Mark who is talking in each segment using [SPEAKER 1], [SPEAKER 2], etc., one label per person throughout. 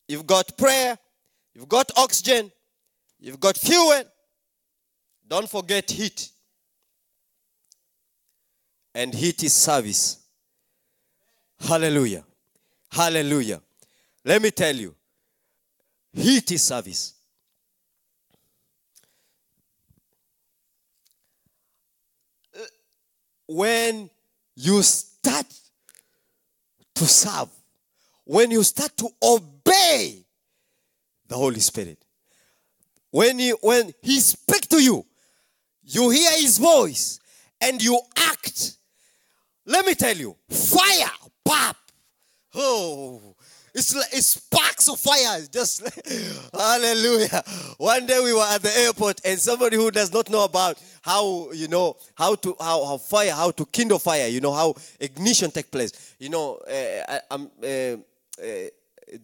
[SPEAKER 1] You've got prayer, you've got oxygen, you've got fuel. Don't forget heat. And heat is service. Hallelujah. Hallelujah. Let me tell you, heat is service. When you start to serve, when you start to obey the Holy Spirit, when He speaks to you, you hear His voice and you act. Let me tell you, fire, pop. Oh, it's like it's sparks of fire. Just hallelujah. One day we were at the airport and somebody who does not know about how, you know, how to, how fire, how to kindle fire, you know, how ignition take place. You know, this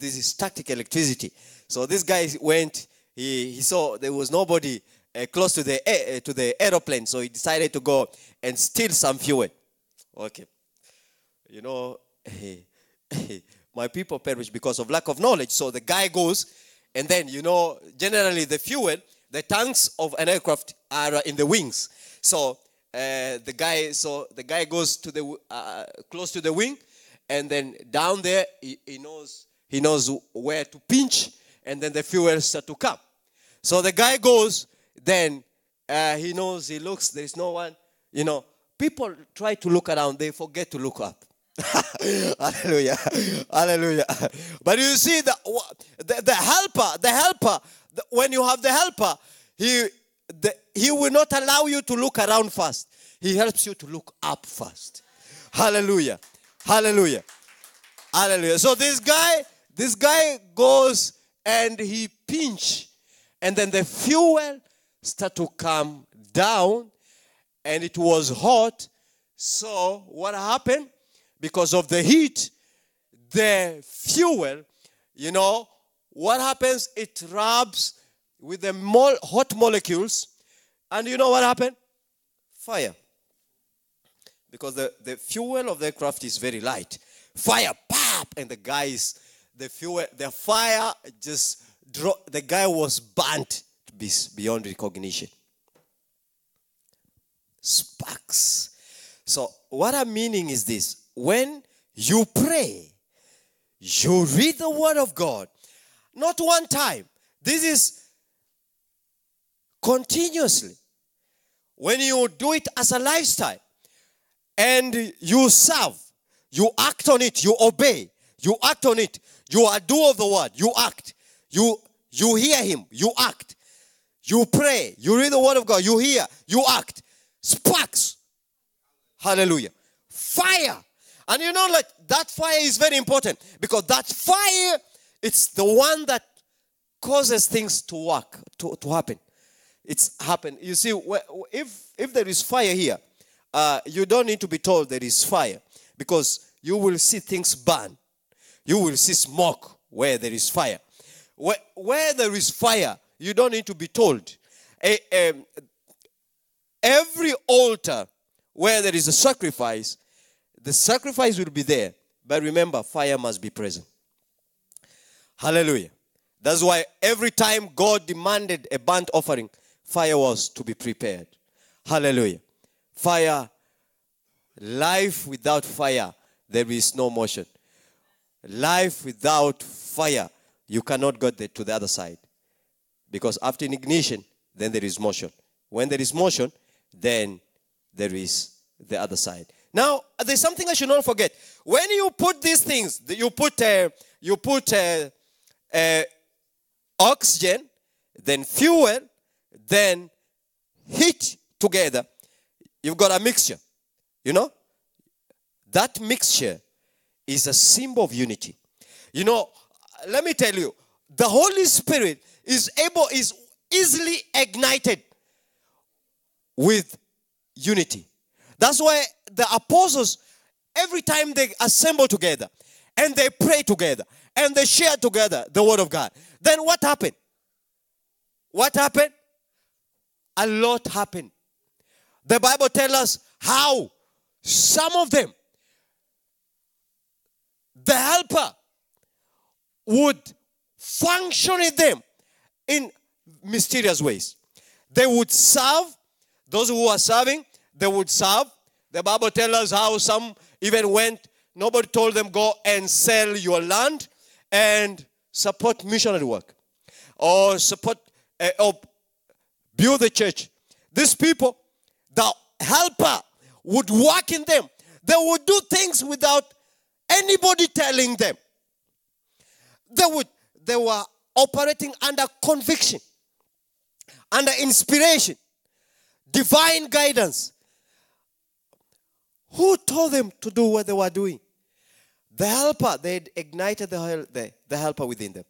[SPEAKER 1] is static electricity. So this guy went, he saw there was nobody close to the aeroplane. So he decided to go and steal some fuel. Okay. You know, my people perish because of lack of knowledge. So the guy goes, and then, you know, generally the fuel, the tanks of an aircraft are in the wings. So the guy goes to the close to the wing, and then down there he knows where to pinch, and then the fuel starts to come. So the guy goes, then he knows, he looks, there is no one. You know, people try to look around, they forget to look up. Hallelujah. Hallelujah. But you see, the helper, when you have the helper, he will not allow you to look around first. He helps you to look up first. Hallelujah. Hallelujah. Hallelujah. So this guy goes and he pinch, and then the fuel start to come down, and it was hot. So what happened? Because of the heat, the fuel, you know, what happens? It rubs with the hot molecules. And you know what happened? Fire. Because the fuel of the aircraft is very light. Fire, pop! And the guys, the fuel, the fire just dropped. The guy was burnt beyond recognition. Sparks. So what I'm meaning is this. When you pray, you read the word of God. Not one time. This is continuously. When you do it as a lifestyle and you serve, you act on it, you obey, you act on it, you are doer of the word, you act, you hear him, you act, you pray, you read the word of God, you hear, you act. Sparks. Hallelujah. Fire. And you know, like that fire is very important, because that fire, it's the one that causes things to work, to happen. It's happened. You see, if there is fire here, you don't need to be told there is fire, because you will see things burn. You will see smoke where there is fire. Where there is fire, you don't need to be told. Every altar where there is a sacrifice, the sacrifice will be there. But remember, fire must be present. Hallelujah. That's why every time God demanded a burnt offering, fire was to be prepared. Hallelujah. Fire, life without fire, there is no motion. Life without fire, you cannot go to the other side. Because after ignition, then there is motion. When there is motion, then there is the other side. Now, there's something I should not forget. When you put these things, you put oxygen, then fuel, then heat together, you've got a mixture. You know? That mixture is a symbol of unity. You know, let me tell you, the Holy Spirit is easily ignited with unity. That's why the apostles, every time they assemble together and they pray together and they share together the word of God, then what happened? What happened? A lot happened. The Bible tells us how some of them, the helper, would function in them in mysterious ways. They would serve. Those who are serving, they would serve. The Bible tells us how some even went. Nobody told them, go and sell your land and support missionary work or support or build the church. These people, the helper would work in them. They would do things without anybody telling them. They were operating under conviction, under inspiration, divine guidance. Who told them to do what they were doing? The helper. They had ignited the helper within them.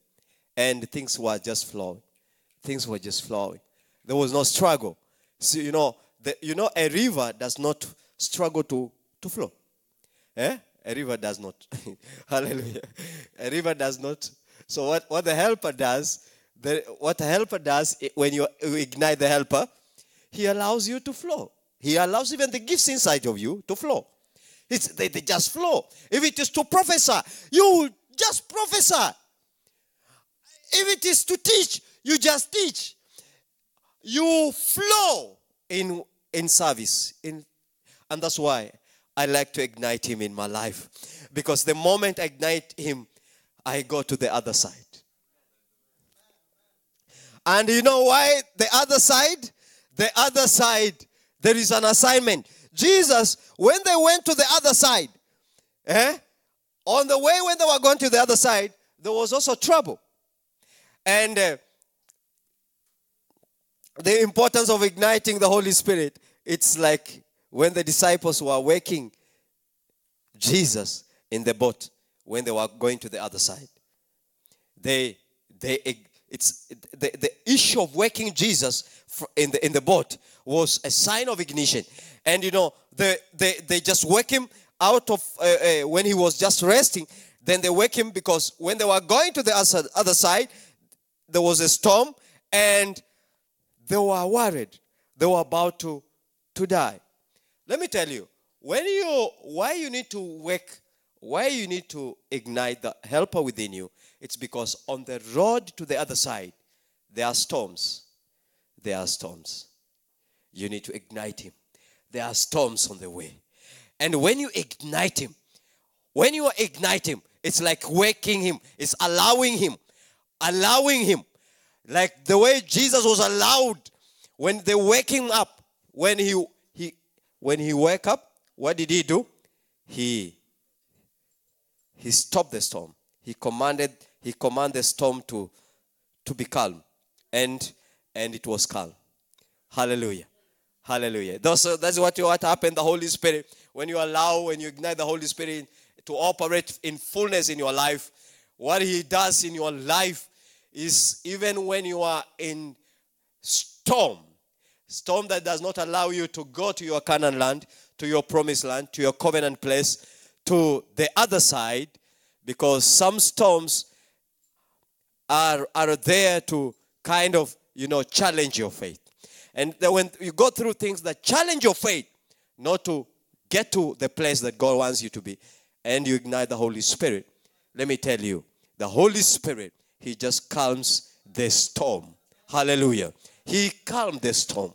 [SPEAKER 1] And things were just flowing. Things were just flowing. There was no struggle. So, a river does not struggle to flow. A river does not. Hallelujah. A river does not. So what the helper does, what the helper does when you ignite the helper, he allows you to flow. He allows even the gifts inside of you to flow. They just flow. If it is to prophesy, you will just prophesy. If it is to teach, you just teach. You flow in service. And that's why I like to ignite him in my life. Because the moment I ignite him, I go to the other side. And you know why the other side? The other side, there is an assignment. Jesus, when they went to the other side, on the way when they were going to the other side, there was also trouble. And the importance of igniting the Holy Spirit, it's like when the disciples were waking Jesus in the boat when they were going to the other side. The issue of waking Jesus in the boat was a sign of ignition. And they just wake him out of when he was just resting. Then they wake him because when they were going to the other side, there was a storm and they were worried. They were about to die. Let me tell you, why you need to wake, why you need to ignite the helper within you, it's because on the road to the other side, there are storms. There are storms. You need to ignite him. There are storms on the way. And when you ignite him, it's like waking him. It's allowing him. Like the way Jesus was allowed when they wake him up. When he woke up, what did he do? He stopped the storm. He commanded the storm to be calm. And it was calm. Hallelujah. Hallelujah. That's what happened. The Holy Spirit, when you ignite the Holy Spirit to operate in fullness in your life, what he does in your life is even when you are in storm that does not allow you to go to your Canaan land, to your promised land, to your covenant place, to the other side, because some storms are there to kind of, challenge your faith. And then when you go through things that challenge your faith, not to get to the place that God wants you to be, and you ignite the Holy Spirit, let me tell you, the Holy Spirit, he just calms the storm. Hallelujah. He calmed the storm.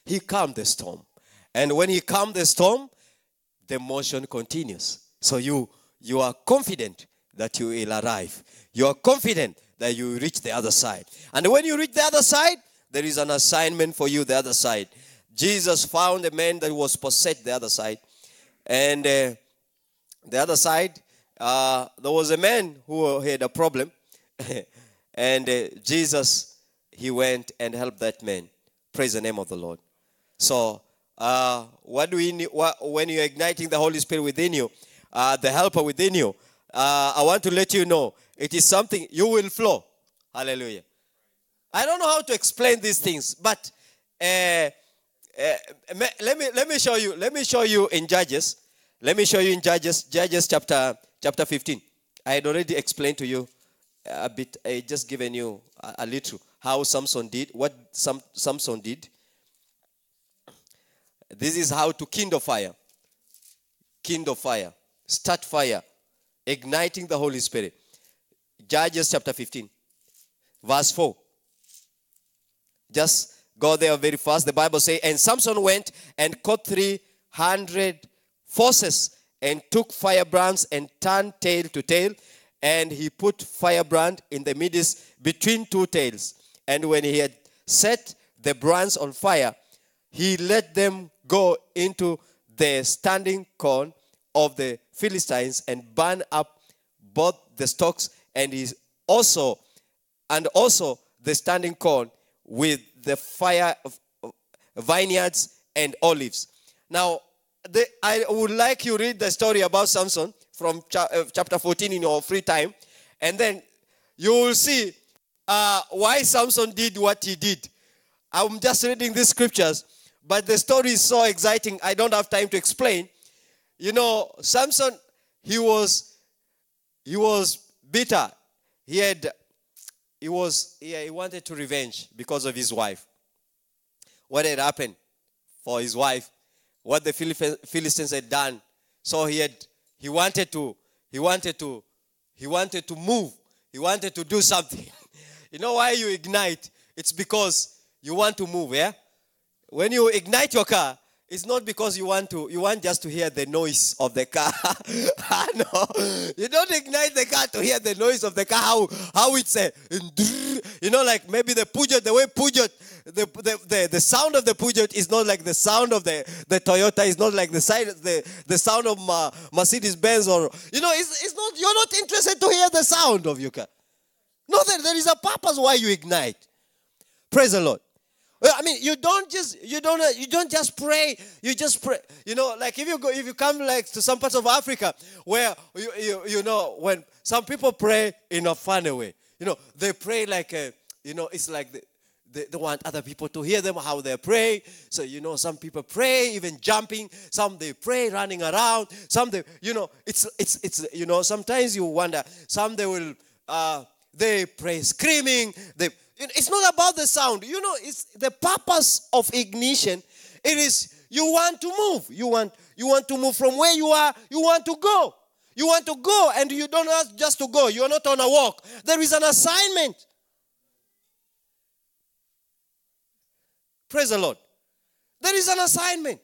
[SPEAKER 1] He calmed the storm. And when he calmed the storm, the motion continues. So you are confident that you will arrive. You are confident that you reach the other side. And when you reach the other side, there is an assignment for you the other side. Jesus found a man that was possessed the other side. And the other side, there was a man who had a problem. And Jesus, he went and helped that man. Praise the name of the Lord. So, what do we need, when you're igniting the Holy Spirit within you, the helper within you, I want to let you know, it is something, you will flow. Hallelujah. I don't know how to explain these things, but let me show you. Let me show you in Judges. Let me show you in Judges, Judges chapter 15. I had already explained to you a bit. I just given you a little how Samson did, what Samson did. This is how to kindle fire. Kindle fire. Start fire. Igniting the Holy Spirit. Judges chapter 15, verse 4. Just go there very fast. The Bible says, and Samson went and caught 300 foxes and took firebrands and turned tail to tail. And he put firebrand in the midst between two tails. And when he had set the brands on fire, he let them go into the standing corn of the Philistines and burned up both the stalks and his also and also the standing corn with the fire of vineyards and olives. Now, I would like you read the story about Samson from chapter 14 in your free time, and then you will see why Samson did what he did. I'm just reading these scriptures, but the story is so exciting, I don't have time to explain. You know, Samson, he was bitter. He wanted to revenge because of his wife. What had happened for his wife, what the Philistines had done. So he wanted to move. He wanted to do something. You know why you ignite? It's because you want to move, yeah? When you ignite your car, it's not because you want just to hear the noise of the car. No, you don't ignite the car to hear the noise of the car, how it's a, you know, like maybe the Peugeot, the way Peugeot, the sound of the Peugeot is not like the sound of the Toyota, is not like the sound of Mercedes Benz, or, you know, it's not, you're not interested to hear the sound of your car. No, there is a purpose why you ignite. Praise the Lord. I mean, you don't just pray. You just pray. You know, like if you come like to some parts of Africa where you know, when some people pray in a funny way, you know, they pray like a, you know, it's like they want other people to hear them how they pray. So, you know, some people pray even jumping. Some they pray running around. Some they, you know, it's you know, sometimes you wonder. Some they will they pray screaming. It's not about the sound. You know, it's the purpose of ignition. It is you want to move. You want to move from where you are. You want to go. You want to go, and you don't have just to go. You are not on a walk. There is an assignment. Praise the Lord. There is an assignment.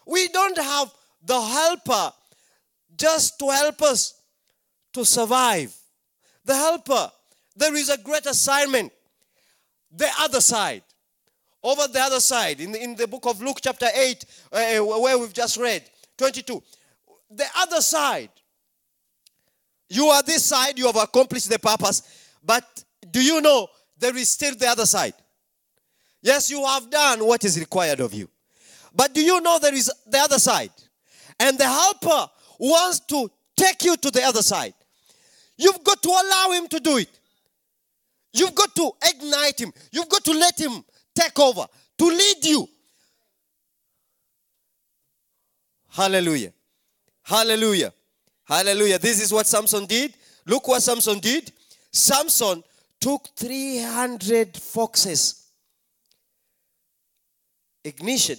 [SPEAKER 1] We don't have the helper just to help us to survive. The helper, there is a great assignment. The other side, over the other side, in the book of Luke chapter 8, where we've just read, 22. The other side, you are this side, you have accomplished the purpose, but do you know there is still the other side? Yes, you have done what is required of you. But do you know there is the other side? And the helper wants to take you to the other side. You've got to allow him to do it. You've got to ignite him. You've got to let him take over, to lead you. Hallelujah. Hallelujah. Hallelujah. This is what Samson did. Look what Samson did. Samson took 300 foxes. Ignition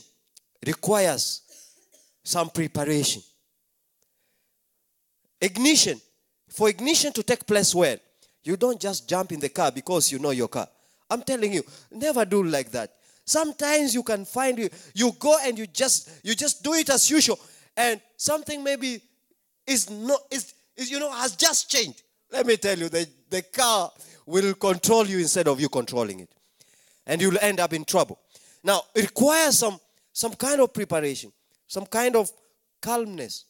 [SPEAKER 1] requires some preparation. Ignition. For ignition to take place well, you don't just jump in the car because you know your car. I'm telling you, never do like that. Sometimes you can find you go and you just do it as usual, and something maybe is not is you know has just changed. Let me tell you, the car will control you instead of you controlling it, and you'll end up in trouble. Now it requires some kind of preparation, some kind of calmness.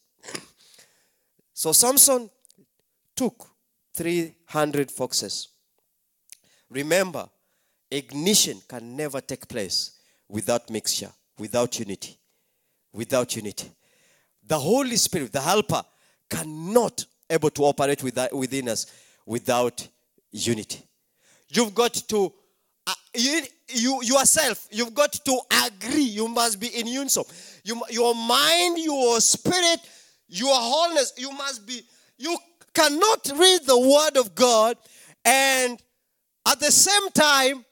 [SPEAKER 1] So Samson took 300 foxes. Remember, ignition can never take place without mixture, without unity. Without unity. The Holy Spirit, the helper, cannot able to operate within us without unity. You've got to, you yourself, you've got to agree. You must be in unison. Your mind, your spirit, your wholeness, you must be, you cannot read the word of God and at the same time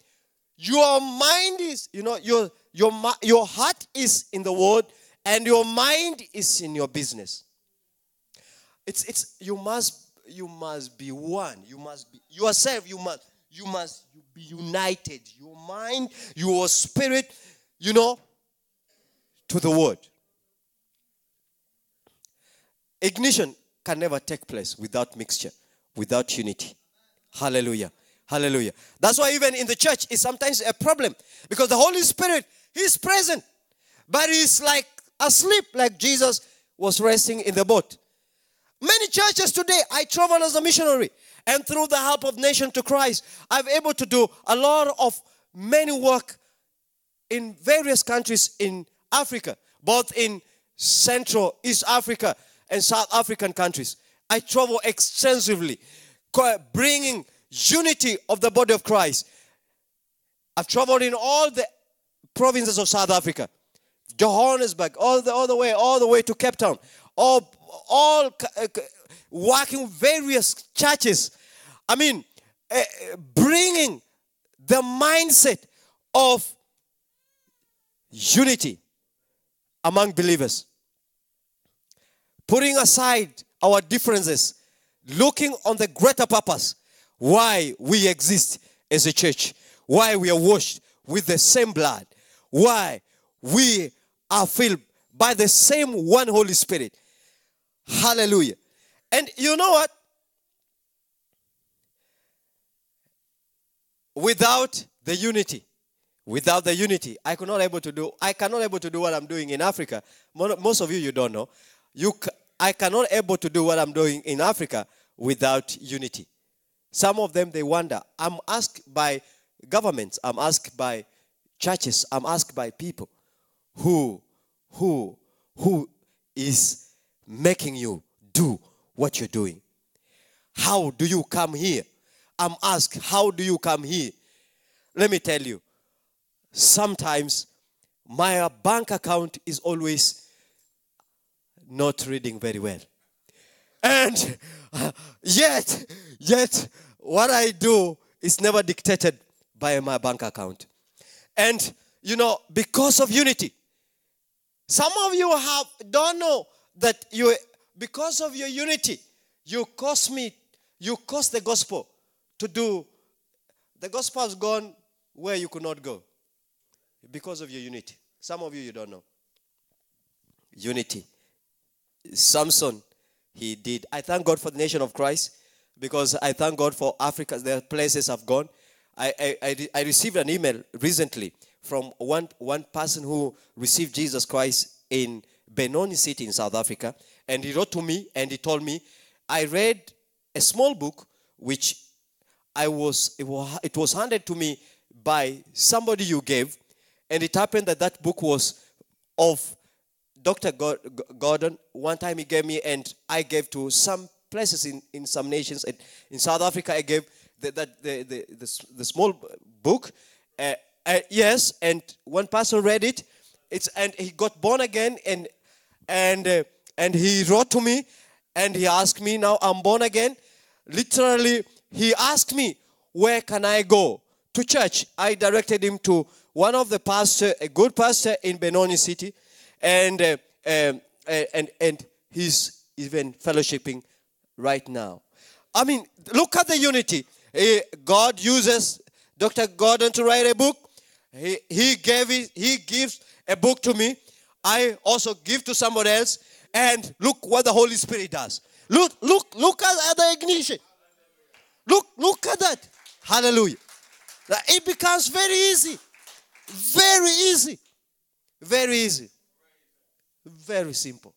[SPEAKER 1] your mind is, you know, your heart is in the word and your mind is in your business. It's you must you must be one. You must be yourself. You must be united. Your mind, your spirit, to the word. Ignition can never take place without mixture, without unity. Hallelujah. Hallelujah. That's why even in the church it's sometimes a problem, because the Holy Spirit, He's present, but He's like asleep, like Jesus was resting in the boat. Many churches today, I travel as a missionary, and through the help of Nation to Christ, I'm able to do a lot of many work in various countries in Africa, both in Central, East Africa, and South African countries. I travel extensively, bringing unity of the body of Christ. I've traveled in all the provinces of South Africa, Johannesburg, all the way to Cape Town, all working various churches. Bringing the mindset of unity among believers. Putting aside our differences, looking on the greater purpose, why we exist as a church, why we are washed with the same blood, why we are filled by the same one Holy Spirit. Hallelujah. And you know what? Without the unity, without the unity, I could not able to do, I cannot able to do what I'm doing in Africa. Most of you, you don't know. I cannot able to do what I'm doing in Africa without unity. Some of them, they wonder. I'm asked by governments, I'm asked by churches, I'm asked by people who is making you do what you're doing. How do you come here? I'm asked, how do you come here? Let me tell you, sometimes my bank account is always not reading very well. And yet, what I do is never dictated by my bank account. And, because of unity, some of you have don't know that you, because of your unity, you cause me, you cause the gospel to do. The gospel has gone where you could not go because of your unity. Some of you, you don't know. Unity. Samson, he did. I thank God for the Nation of Christ, because I thank God for Africa, the places I've gone. I received an email recently from one person who received Jesus Christ in Benoni City in South Africa. And he wrote to me and he told me, I read a small book which it was handed to me by somebody you gave. And it happened that that book was of Dr. Gordon. One time he gave me, and I gave to some places in some nations. And in South Africa, I gave the small book. Yes, and one person read it. And he got born again, and he wrote to me, and he asked me, now I'm born again. Literally, he asked me, where can I go? To church. I directed him to one of the pastor, a good pastor in Benoni City, and he's even fellowshipping right now. Look at the unity. God uses Dr. Gordon to write a book. He gives a book to me. I also give to somebody else. And look what the Holy Spirit does. Look at the ignition. Look at that. Hallelujah. It becomes very easy. Very easy. Very easy. Very simple.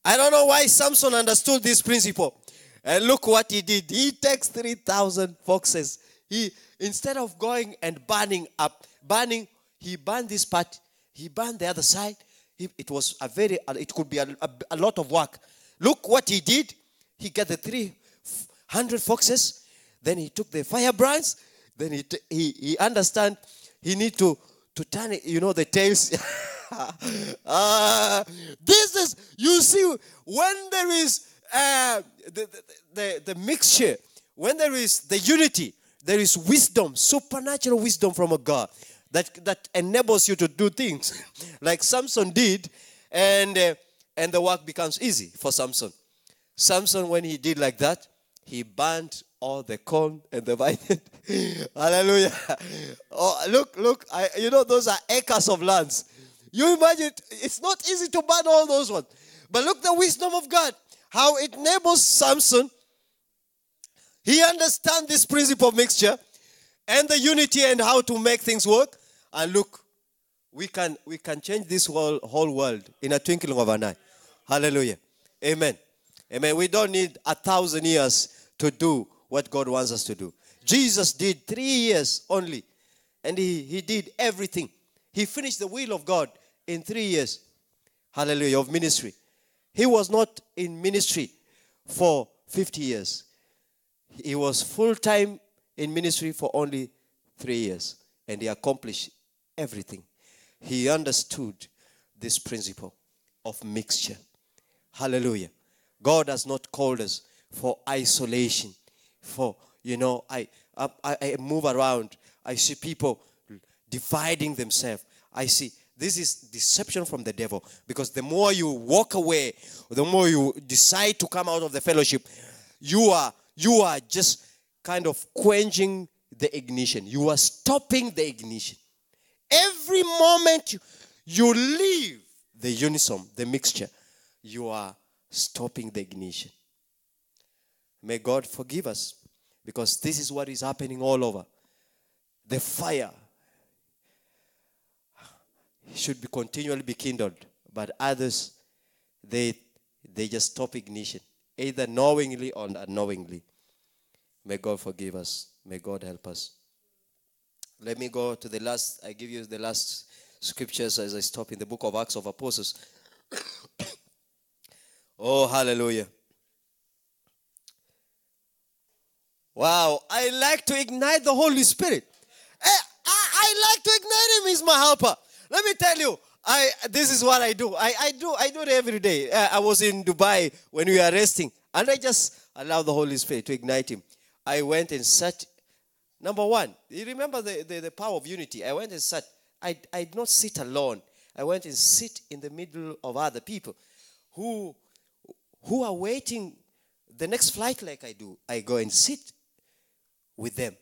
[SPEAKER 1] I don't know why Samson understood this principle. And look what he did. He takes 3,000 foxes. He, instead of going and burning up, burning, he burned this part. He burned the other side. He, it was a very, it could be a lot of work. Look what he did. He got the 300 foxes. Then he took the firebrands. Then he understand he need to turn it, the tails. This is, you see, when there is the mixture, when there is the unity, there is wisdom, supernatural wisdom from a God that enables you to do things like Samson did, and the work becomes easy for Samson. Samson, when he did like that, he burned all the corn and the vine. Hallelujah. Oh, look, look. Those are acres of lands. You imagine, it's not easy to burn all those ones. But look, the wisdom of God, how it enables Samson. He understands this principle of mixture and the unity and how to make things work. And look, we can change this whole world in a twinkling of an eye. Hallelujah. Amen. Amen. We don't need 1,000 years to do what God wants us to do. Jesus did 3 years only. And he did everything. He finished the will of God in 3 years. Hallelujah. Of ministry. He was not in ministry for 50 years. He was full-time in ministry for only 3 years. And he accomplished everything. He understood this principle of mixture. Hallelujah. God has not called us for isolation. I move around. I see people dividing themselves. I see this is deception from the devil. Because the more you walk away, the more you decide to come out of the fellowship, you are just kind of quenching the ignition. You are stopping the ignition. Every moment you leave the unison, the mixture, you are stopping the ignition. May God forgive us, because this is what is happening all over. The fire should be continually be kindled, but others, they just stop ignition, either knowingly or unknowingly. May God forgive us. May God help us. Let me go to the last. I give you the last scriptures as I stop in the book of Acts of Apostles. Oh, hallelujah. Wow, I like to ignite the Holy Spirit. I like to ignite Him. He's my helper. Let me tell you, this is what I do. I do it every day. I was in Dubai when we were resting, and I just allowed the Holy Spirit to ignite Him. I went and sat. Number one, you remember the power of unity. I went and sat. I did not sit alone. I went and sit in the middle of other people who are waiting the next flight like I do. I go and sit with them.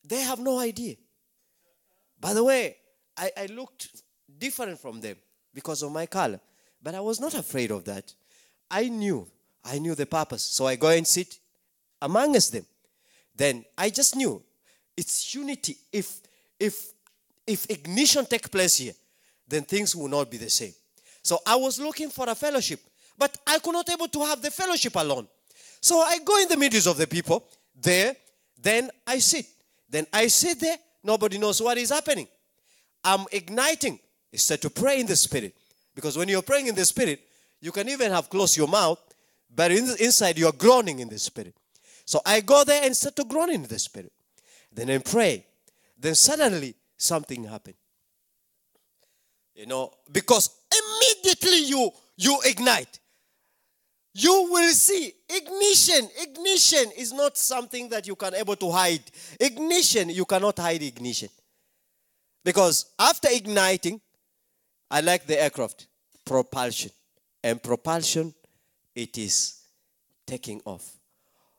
[SPEAKER 1] They have no idea. By the way, I looked different from them because of my color. But I was not afraid of that. I knew the purpose. So I go and sit amongst them. Then I just knew it's unity. If ignition takes place here, then things will not be the same. So I was looking for a fellowship, but I could not able to have the fellowship alone. So I go in the midst of the people there, then I sit. Then I sit there, nobody knows what is happening. I'm igniting. It's said to pray in the Spirit. Because when you're praying in the Spirit, you can even have closed your mouth, but inside you're groaning in the Spirit. So I go there and start to groan in the Spirit. Then I pray. Then suddenly something happened. Because immediately you ignite. You will see ignition. Ignition is not something that you can able to hide. Ignition, you cannot hide ignition. Because after igniting, I like the aircraft, propulsion. And propulsion, it is taking off.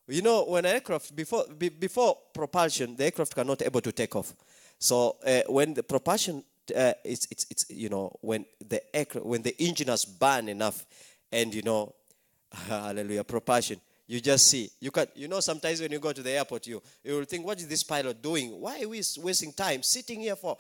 [SPEAKER 1] You know, when aircraft, before, be, before propulsion, the aircraft cannot able to take off. So when the propulsion, it's you know, when the aircraft, when the engine has burned enough, and you know, hallelujah, propulsion. You just see. You can, you know, sometimes when you go to the airport, you will think, what is this pilot doing? Why are we wasting time sitting here for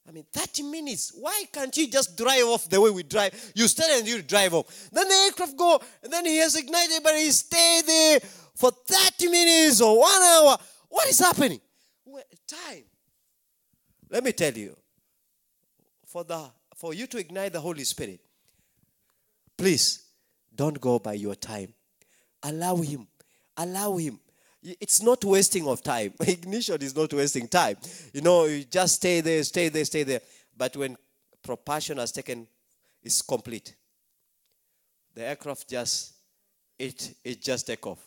[SPEAKER 1] 30 minutes? Why can't he just drive off the way we drive? You stand and you drive off. Then the aircraft go, and then he has ignited, but he stay there for 30 minutes or 1 hour. What is happening? Well, time. Let me tell you, for you to ignite the Holy Spirit, please don't go by your time. Allow him. Allow him. It's not wasting of time. Ignition is not wasting time. You just stay there, stay there, stay there. But when propulsion has taken, it's complete. The aircraft just take off.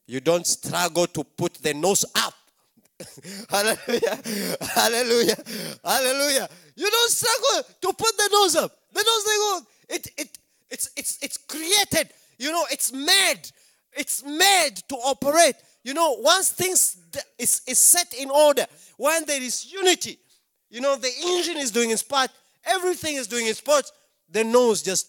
[SPEAKER 1] You don't struggle to put the nose up. Hallelujah. Hallelujah. Hallelujah. You don't struggle to put the nose up. The nose, they go. It's created. You know, it's made. It's made to operate. You know, once things is set in order, when there is unity, you know, the engine is doing its part, everything is doing its part, the nose just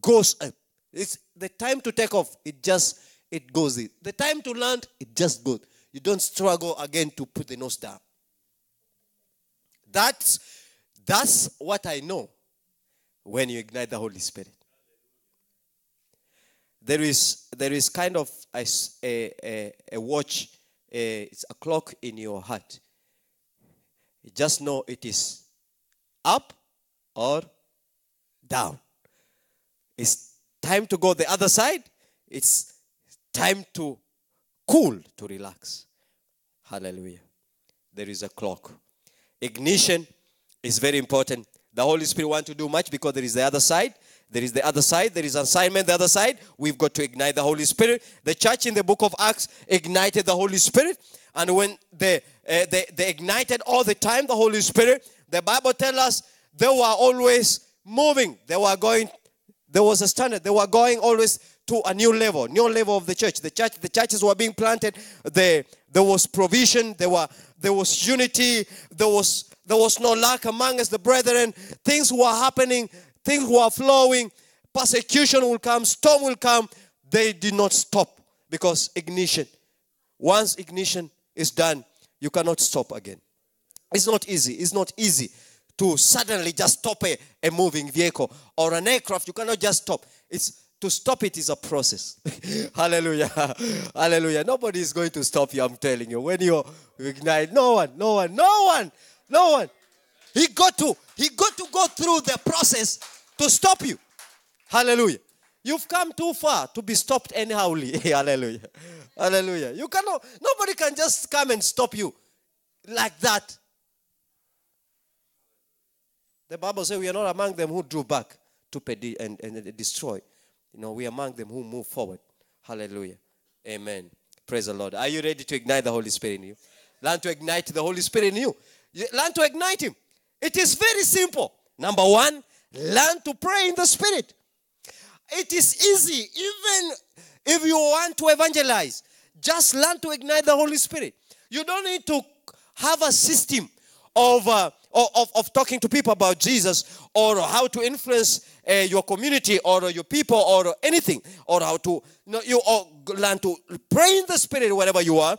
[SPEAKER 1] goes up. It's the time to take off, it just, it goes in. The time to land, it just goes. You don't struggle again to put the nose down. That's what I know when you ignite the Holy Spirit. There is kind of a watch, it's a clock in your heart. You just know it is up or down. It's time to go the other side. It's time to cool, to relax. Hallelujah. There is a clock. Ignition is very important. The Holy Spirit wants to do much because there is the other side. There is the other side. There is assignment the other side. We've got to ignite the Holy Spirit. The church in the book of Acts ignited the Holy Spirit. And when they ignited all the time the Holy Spirit, the Bible tells us they were always moving. They were going. There was a standard. They were going always to a new level, new level of the church. The churches were being planted. There was provision. There was unity. There was no lack among us, the brethren. Things were happening. Things were flowing. Persecution will come. Storm will come. They did not stop because ignition. Once ignition is done, you cannot stop again. It's not easy. It's not easy to suddenly just stop a moving vehicle or an aircraft. You cannot just stop. It's to stop it is a process. Hallelujah. Hallelujah. Nobody is going to stop you, I'm telling you. When you ignite, no one, no one, no one, no one. He got to go through the process to stop you. Hallelujah. You've come too far to be stopped anyhowly. Hallelujah. Hallelujah. You cannot, nobody can just come and stop you like that. The Bible says we are not among them who drew back to and destroy. You know, we are among them who move forward. Hallelujah. Amen. Praise the Lord. Are you ready to ignite the Holy Spirit in you? Learn to ignite the Holy Spirit in you. Learn to ignite Him. It is very simple. Number one, learn to pray in the Spirit. It is easy. Even if you want to evangelize, just learn to ignite the Holy Spirit. You don't need to have a system of talking to people about Jesus or how to influence your community or your people or anything, or how to, you know, you all learn to pray in the Spirit wherever you are.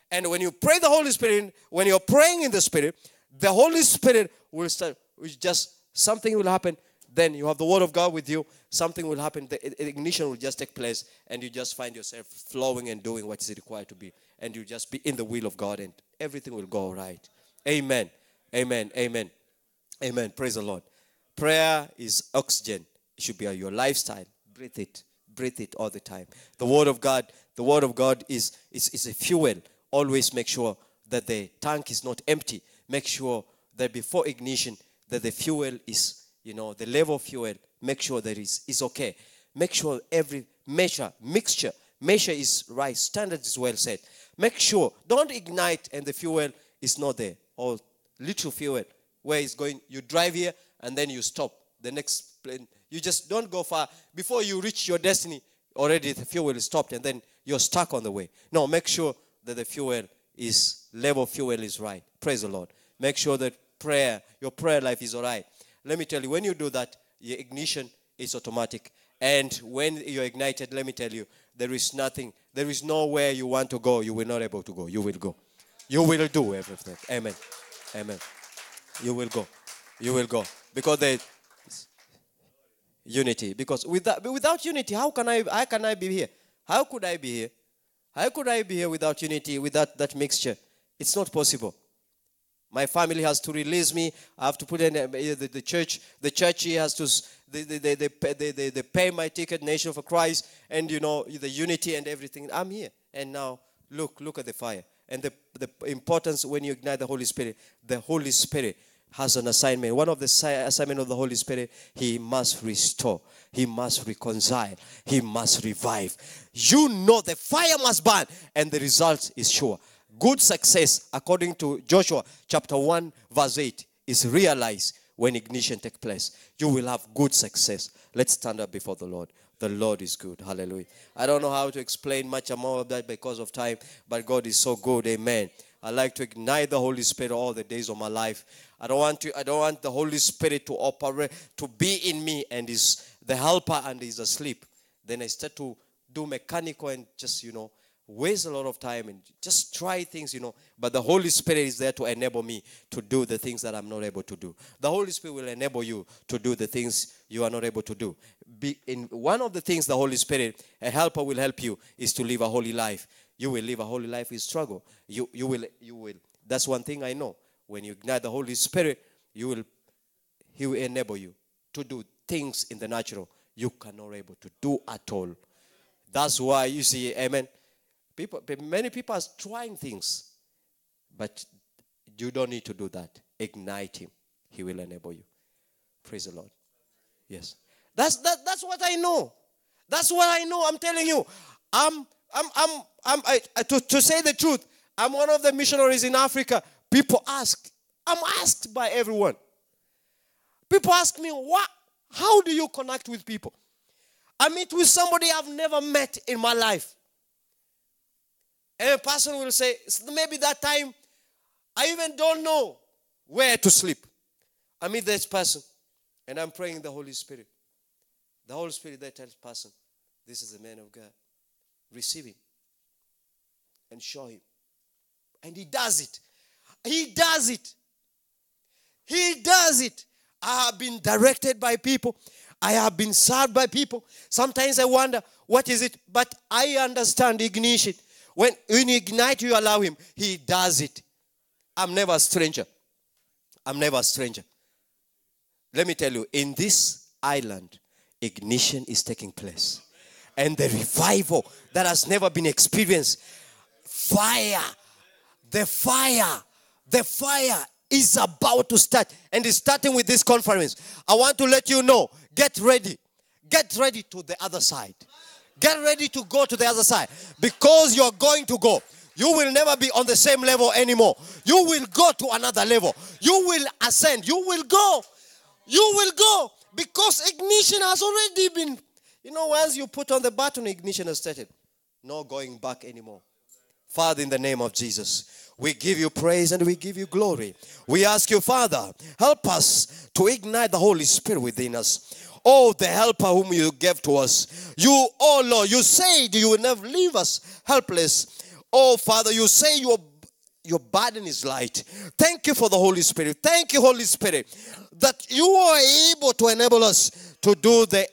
[SPEAKER 1] And when you pray the Holy Spirit, when you're praying in the Spirit, the Holy Spirit will start, just something will happen. Then you have the Word of God with you. Something will happen. The ignition will just take place, and you just find yourself flowing and doing what is required to be. And you just be in the will of God, and everything will go right. Amen. Amen. Amen. Amen. Praise the Lord. Prayer is oxygen. It should be your lifestyle. Breathe it. Breathe it all the time. The Word of God, the Word of God is a fuel. Always make sure that the tank is not empty. Make sure that before ignition, that the fuel is, you know, the level of fuel, make sure that is okay. Make sure every measure is right, standard is well set. Make sure, don't ignite and the fuel is not there, or little fuel, where it's going, you drive here and then you stop. The next plane, you just don't go far. Before you reach your destiny, already the fuel is stopped and then you're stuck on the way. No, make sure that the fuel is, level fuel is right. Praise the Lord. Make sure that prayer, your prayer life is all right. Let me tell you, when you do that, your ignition is automatic. And when you're ignited, let me tell you, there is nothing, there is nowhere you want to go, you will not able to go. You will go. You will do everything. Amen. Amen. You will go. You will go. Because there is unity. Because without unity, how can I be here? How could I be here? How could I be here without unity, without that mixture? It's not possible. My family has to release me. I have to put in the church. The church here has to, they pay my ticket, Nation for Christ, and you know, the unity and everything. I'm here. And now, look at the fire. And the importance when you ignite the Holy Spirit, the Holy Spirit has an assignment. One of the assignment of the Holy Spirit, He must restore. He must reconcile. He must revive. You know the fire must burn, and the result is sure. Good success, according to Joshua chapter 1, verse 8, is realized when ignition takes place. You will have good success. Let's stand up before the Lord. The Lord is good. Hallelujah. I don't know how to explain much more of that because of time, but God is so good. Amen. I like to ignite the Holy Spirit all the days of my life. I don't want the Holy Spirit to operate, to be in me and is the helper and is asleep. Then I start to do mechanical and just, waste a lot of time and just try things. But the Holy Spirit is there to enable me to do the things that I'm not able to do. The Holy Spirit will enable you to do the things you are not able to do. One of the things the Holy Spirit, a helper, will help you is to live a holy life. You will live a holy life with struggle. That's one thing I know. When you ignite the Holy Spirit, He will enable you to do things in the natural you cannot able to do at all. That's why you see, amen. Many people are trying things, but you don't need to do that. Ignite Him. He will enable you. Praise the Lord. Yes. That's what I know. That's what I know. I'm telling you. To say the truth, I'm one of the missionaries in Africa. People ask. I'm asked by everyone. People ask me, what? How do you connect with people? I meet with somebody I've never met in my life. And a person will say, maybe that time, I even don't know where to sleep. I meet this person, and I'm praying the Holy Spirit. The Holy Spirit that tells person, this is the man of God. Receive him and show him. And he does it. He does it. He does it. I have been directed by people. I have been served by people. Sometimes I wonder, what is it? But I understand ignition. When you ignite, you allow him. He does it. I'm never a stranger. I'm never a stranger. Let me tell you, in this island, ignition is taking place. And the revival that has never been experienced, fire, the fire is about to start. And it's starting with this conference. I want to let you know, get ready. Get ready to the other side. Get ready to go to the other side. Because you're going to go. You will never be on the same level anymore. You will go to another level. You will ascend. You will go. You will go. Because ignition has already been... Once you put on the button, ignition has started. No going back anymore. Father, in the name of Jesus, we give you praise and we give you glory. We ask you, Father, help us to ignite the Holy Spirit within us. Oh, the helper whom you gave to us. You, oh Lord, you said you will never leave us helpless. Oh, Father, you say your burden is light. Thank you for the Holy Spirit. Thank you, Holy Spirit, that you are able to enable us to do the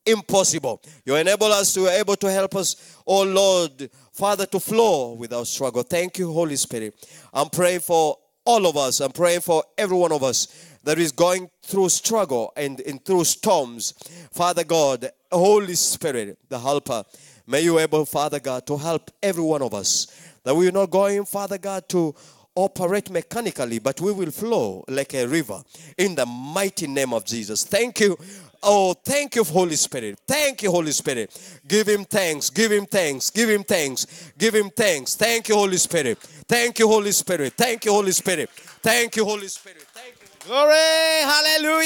[SPEAKER 1] impossible. You enable us to be able to help us, oh Lord, Father, to flow without struggle. Thank you, Holy Spirit. I'm praying for all of us. I'm praying for every one of us that is going through struggle and through storms. Father God, Holy Spirit, the helper, may you able, Father God, to help every one of us. That we are not going, Father God, to operate mechanically, but we will flow like a river in the mighty name of Jesus. Thank you. Oh, thank you, Holy Spirit. Thank you, Holy Spirit. Give him thanks. Give him thanks. Give him thanks. Give him thanks. Thank you, Holy Spirit. Thank you, Holy Spirit. Thank you, Holy Spirit. Thank you, Holy Spirit. Thank you.
[SPEAKER 2] Glory. Hallelujah.